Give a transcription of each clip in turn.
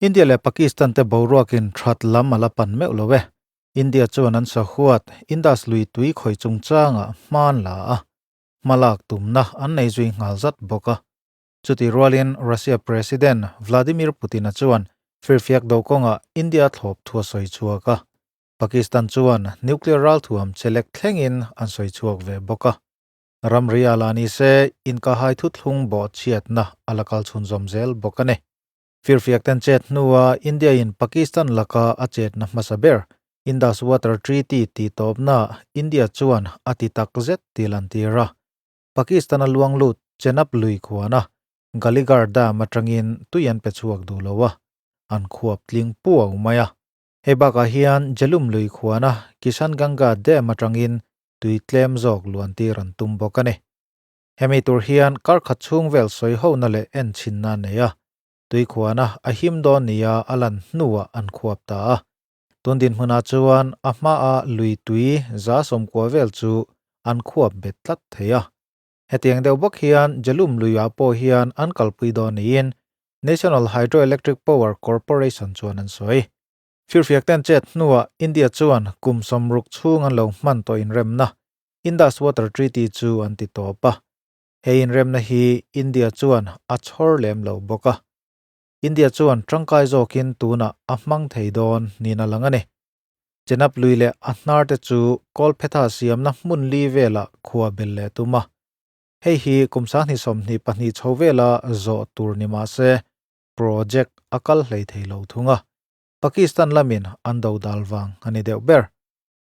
India leh Pakistan te boruakin that lam a la pan meuh lo e. India chuan an sahuat Indus lui tui khawih chungchangah hma an la a, hmalak tumna an nei zui nghal zat bawk a. Chutih rualin Russia President Vladimir Putin-a chuan firfiak do kawngah India thlawp thu a sawi chhuak a. Pakistan chuan nuclear ralthuam chelek thlengin an sawi chhuak ve bawk a. Ramri a la ni se inkahhai thuthlung bawhchhiatna a la kal chhunzawm zel bawk a ni. Firfiak ten chet hnua India-in Pakistan laka a chetna hmasa ber Indus Water Treaty tih tawpna India chuan a ti tak zet tih lantir a. Pakistan-a luang lut Chenab lui khuana Galigar Dam atangin tui an pe chhuak duh lo a, an khuap tling puau mai a. Hei bakah hian Jhelum lui khuana Kishan Ganga Dam atangin tui tlem zawk luantir an tum bawk a ni. Hemi tur hian kar khat chhung vel sawi hona leh en chhinna a nei a, tuikhuana a him dawn nia a lan hnuah an khuap ta a. Tun dinhmunah chuan a hmaa lui tui 190 vel chu an khuap bet tlat thei a. Hetiang deuh bawk hian Jhelum luiah pawh hian an kalpui dawn niin National Hydroelectric Power Corporation chuan an sawi. Firfiak ten chet hnuah India chuan kum 60 chhung an lo hman tawh inremna Indus Water Treaty chu an ti tawp a, he inremna hi India chuan a chhawr lem lo bawk a. India chuan tangkai zawkin tunah a hmang thei dawn niin a lang a ni. Chenab lui leh a hnar te chu Kawlphetha siamna hmun li velah khua bel leh tum a. Hei hi kum 2022 chho vela zawh tur ni mah se project a kal hlei thei lo thung a. Pakistan lamin an do dal vang a ni deuh ber.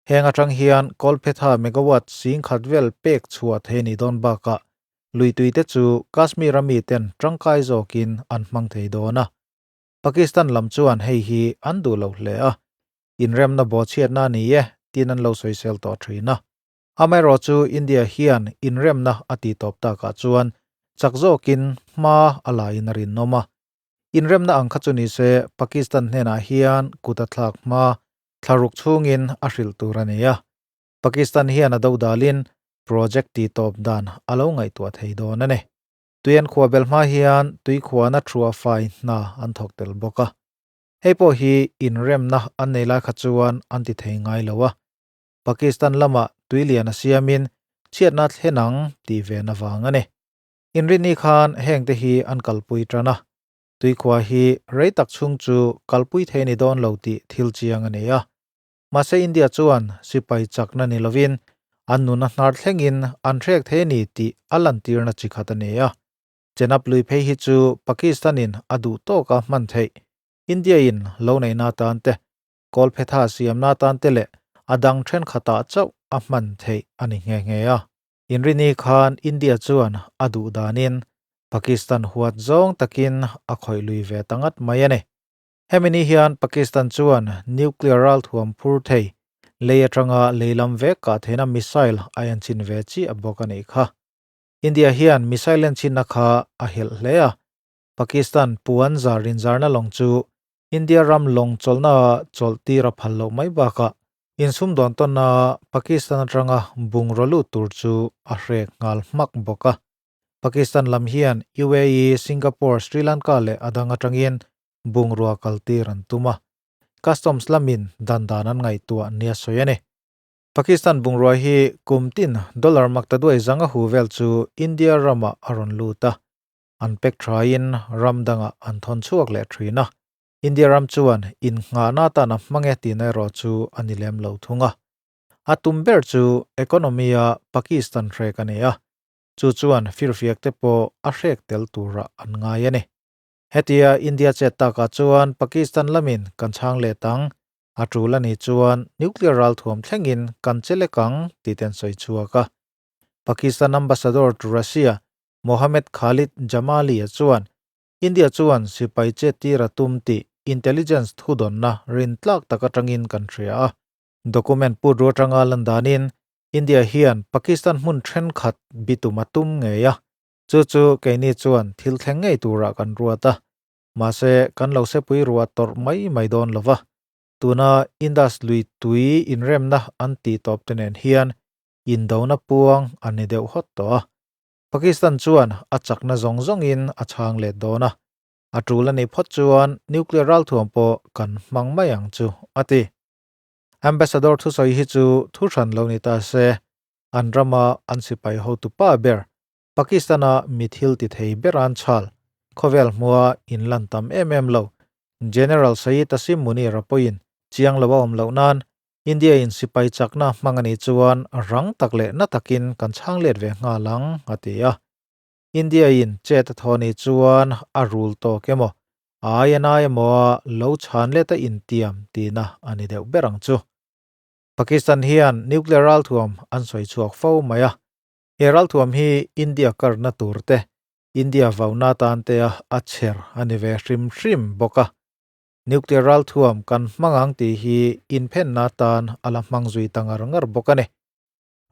Heng atang hian Kawlphetha megawatt 10,000 vel pek chhuah thei ni dawn bakah luituite chu Kashmir a miten tangkai zawkin an hmang thei dawn a. Pakistan lam chuan hei hi an duh lo hle a, inremna bawhchhiatna a ni e tiin an lo sawisel tawh thin a. Amaherawh chu India hian inremna a tih tawp takah chuan chak zawkin hma a la in a rinawm a. Inremna ang kha chu ni se Pakistan hnenah hian kut a thlak hma Thlaruk chhungin a hrilh tur a ni a, Pakistan hian a dodalin project tih tawp dan a lo ngaihtuah thei dawn a ni. Tui an khuah bel hma hian tui khuana thua fai hna an thawk tel bawk a. Hei pawh hi inremna an nei lai kha chuan an ti thei ngai lo a. Pakistan lamah tui lian a siamin chhiatna thlen ang tih ven avang a ni. Inrinni khan hengte hi an kalpui tan a. Tuikhua hi rei tak chhung chu kalpui thei ni dawn lo tih thil chiang a ni a. Mahse India chuan sipai chakna ni lovin an nuna hnar thlengin an hrek thei a ni tih a lantirna chi khat a ni a. Chenab lui phei hi chu Pakistan-in a duh tawka hman theih, India-in lo neihna atan te, Kawlphetha siamna atan te leh a dang thenkhatah chauh a hman theih a ni nghe nghe a. Inrini khan India chuan a duh danin Pakistan huat zawng takin a khawih lui ve ta ngat mai a ni. Hemi ni hian Pakistan chuan nuclear ralthuam phur thei, lei atanga lei lam vek kah theihna missile a enchin ve chiah bawk a nih kha. India hian missile enchinna kha a helh hle a, Pakistan puan zar inzarna lawng chu India ram lawng chawlhnaah chawlh tir a phal loh mai bakah insumdawn tawnnaah Pakistan atanga bungraw lut tur chu a hrek nghal hmak bawk a. Pakistan lam hian UAE, Singapore, Sri Lanka leh a dang atangin bungrua kal tir an tum a. Customs lamin dan dan an ngaihtuah nia sawi a ni. Pakistan bungrua hi kum tin dollar maktaduai zanga hu vel chu India ramah a rawn lut a. An pek thain ram dangah an thawn chhuak leh thin a. India ram chuan innghahna atan a hmang e tihna erawh chu a ni lem lo thung a. A tum ber chu economy-a Pakistan hrek a ni a, chu chuan firfiak te pawh a hrek tel turah an ngai a ni. Hetia India chet takah chuan Pakistan lamin kan chhang let ang, a tul a nih chuan nuclear ralthuam thlengin kan che lek ang tih te an sawi chhuak a. Pakistan ambassador to Russia Mohammed Khalid Jamali-a chuan India chuan sipai che tir a tum tih intelligence thudawnna rin tlak tak atangin kan hria a. Document put ru atanga lan danin India hian Pakistan hmun thenkhat bitum a tum ngei a, chu chu keini chuan thil thleng ngei turah kan ruat a. Mahse, kan lo sepui ruah tawrh mai mai dawn lo va. Tuna Indus lui tui inremna an tih tawp te nen hian indona puang an ni deuh hawt tawh a. Pakistan chuan a chakna zawng zawngin a chhang let dawn a. A tul a nih phawt chuan nuclear ralthuam pawh kan hmang mai ang chu, a ti. Ambassador thusawi hi chu thu hran lo ni ta se, an rama an sipai hotu pa ber, Pakistan-a mi thil ti thei ber an chhal, khawvel hmua inlan tam em em lo, General Syed Asim Munir a pawhin chiang lo a awm loh nan India in sipai chakna hmang a nih chuan rang tak leh na takin kan chhang let ve nghal ang, a ti a. India in chet a thaw nih chuan a rul tawk emaw, a ai a nai emaw a lo chhan let a intiam tihna a ni deuh ber ang chu. Pakistan hian nuclear ralthuam an sawi chhuak fo mai a, he ralthuam hi India karna tur te, India vauna tan te a a chher a ni ve hrim hrim bawk a. Nuclear ralthuam kan hmang ang tih hi inphenna tan a la hmang zui ta ngar ngar bawk a ni.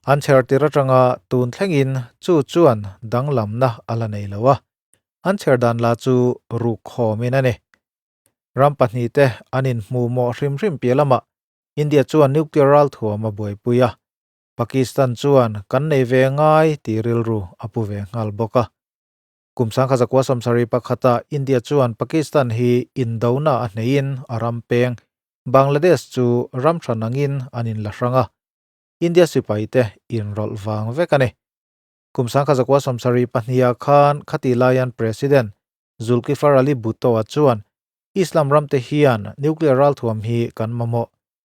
An chher tir atanga tun thlengin chu chuan danglamna a la nei lo a, an chher dan lah chu ruk khawmin a ni. Ram pahnihte an inhmu mawh hrim hrim piah lamah India chuan nuclear ralthuam a buaipui a, Pakistan chuan kan nei ve ngai tih rilru a pu ve nghal bawk a. Kum 1971 India chuan Pakistan hi indona a hneihin a ram peng Bangladesh chu ram hran angin an inla hrang a, India sipaite inrawlh vang vek a ni. Kum 1972 khan khati laian President Zulkifar Ali Bhutto-a chuan Islam ramte hian nuclear ralthuam hi kan mamawh,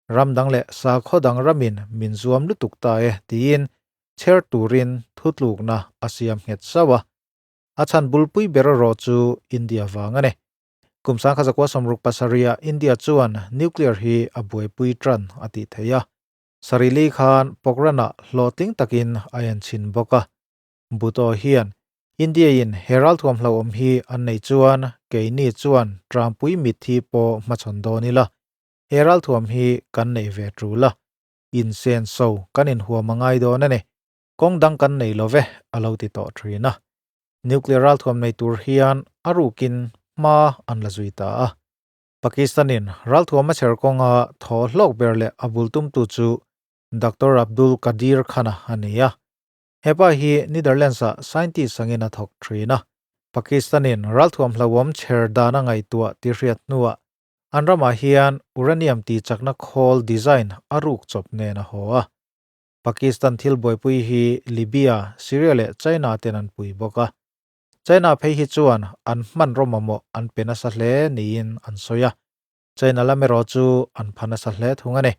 ram dang leh sakhaw dang ramin min zuam lutuk ta e tiin chher turin thutlukna a siam nghet sauh a. A chhan bulpui ber erawh chu India vang a ni. Kum 1967 India chuan nuclear hi a buaipui tan a tih theih a. Sarili khan Pokhran-ah hlawhtling takin a en chhin bawk a. Bhutto hian India-in he ralthuam hlauhawm hi an neih chuan keini chuan Trampui mitthi pawh hmachhawn dawn ila, he ralthuam hi kan neih ve tul a, insenso kan inhuam a ngai dawn a ni. Kawng dang kan nei lo ve, a lo ti tawh thin a. Nuclear ralthuam nei tur hian a rukin hma an la zui ta a. Pakistan-in ralthuam a chher kawnga thaw hlawk ber leh a bul tumtu chu Doctor Abdul Qadir Khan-a a ni a. Hepa hi Netherlands-ah scientist angin a thawk thin a. Pakistan-in ralthuam hlauhawm chher dan a ngaihtuah tih hriat hnuah an ramah hian uranium tihchakna khawl design a ruk chawp nen a haw a. Pakistan thil buaipui hi Libya, Syria leh China ten an pui bawk a. China phei hi chuan an hmanraw mamawh an pe nasa hle niin an sawi a, China lam erawh chu an pha nasa hle thung a ni.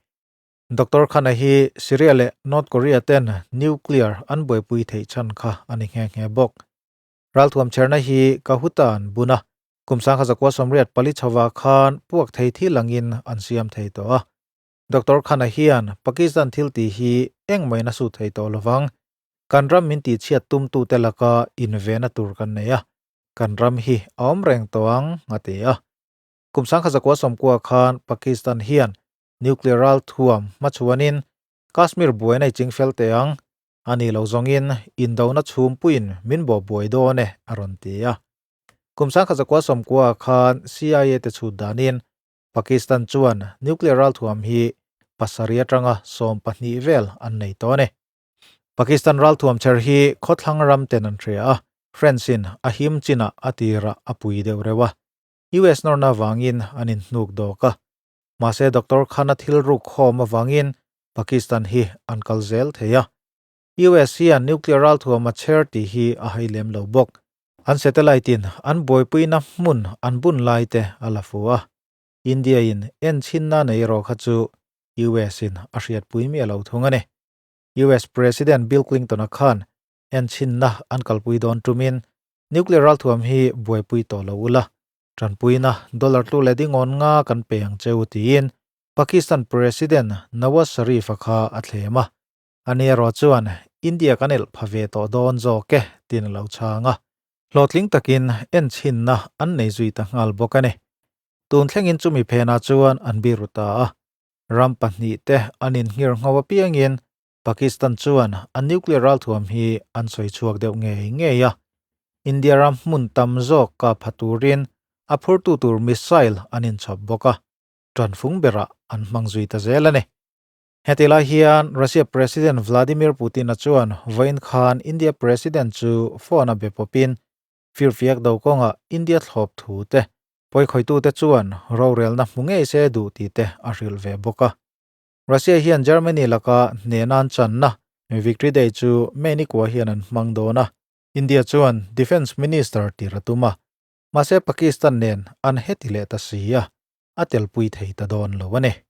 Doctor Khan-a hi Syria leh North Korea ten nuclear an buaipui theih chhan kha a ni nghe nghe bawk. Ralthuam chherna hi Kahuta an bun a, kum 1984 chhovah khan puak thei thil angin an siam thei tawh a. Doctor Khan-a hian Pakistan thil tih hi engmah in a sut thei tawh lovang. Kan ram min tihchhiat tumtute laka invehna tur kan nei a, kan ram hi a awm reng tawh ang, a ti a. Kum 1990 khan Pakistan hian nuclear ral thuam hmachhuanin Kashmir buaina i ching fel teh ang, a ni lo zawngin indona chhumpuiin min bawh buai dawn e, a rawn ti a. Kum 1990 khan CIA te chhut danin Pakistan chuan nuclear ral thuam hi pasarih atanga 12 vel an nei tawh a ni. Pakistan ralthuam chher hi khawthlang ram ten an hria a, France in a him chinah a tirah a pui deuh reuh a, US nawrna avangin an inhnuk dawk a. Mahse Doctor Khan-a thil ruk khawm avangin Pakistan hi an kal zel thei a. US hian nuclear ralthuam a chher tih hi a hai lem lo bawk. An satellite in an buaipuina hmun an bun lai te a la fu a. India in en chhinna nei erawh kha chu US in a hriatpui miah lo thung a ni. US President Bill Clinton-a khan enchinna an kalpui dawn tumin nuclear ralthuam hi buaipui tawh lo ula, tanpuina dollar tlu leh dingawn nga kan pe ang che u tiin Pakistan President Nawaz Sharif-a kha a thlem a. Ani erawh chuan India kan elh pha ve tawh dawn zawk e tiin a lo chhang a. Hlawhtling takin enchinna an nei zui ta nghal bawk a ni. Tun thlengin chumi phenah chuan an biru ta a. Ram pahnihte an inhngir ngho apiangin Pakistan chuan a nuclear ralthuam hi an sawi chhuak deuh ngei ngei a. India ram hmun tam zawk kap ha turin a phurtu tur missile an inchhawp bawk a, tanfung berah an hmang zui ta zel a ni. Heti lai hian Russia President Vladimir Putin-a chuan vawiin khan India President chu phone a be pawpin. Firfiak do kawnga India thlawp thu te, pawikhawitute chuan rorelna hmu ngei se duh tih te a hrilh ve bawk a. Russia hian Germany laka hnenan channa Victory Day chu May nikua hian an hmang dawn a, India chuan Defence Minister tir a tum a, mahse Pakistan nen an heti leh ta si a, a telpui thei ta dawn lo a ni.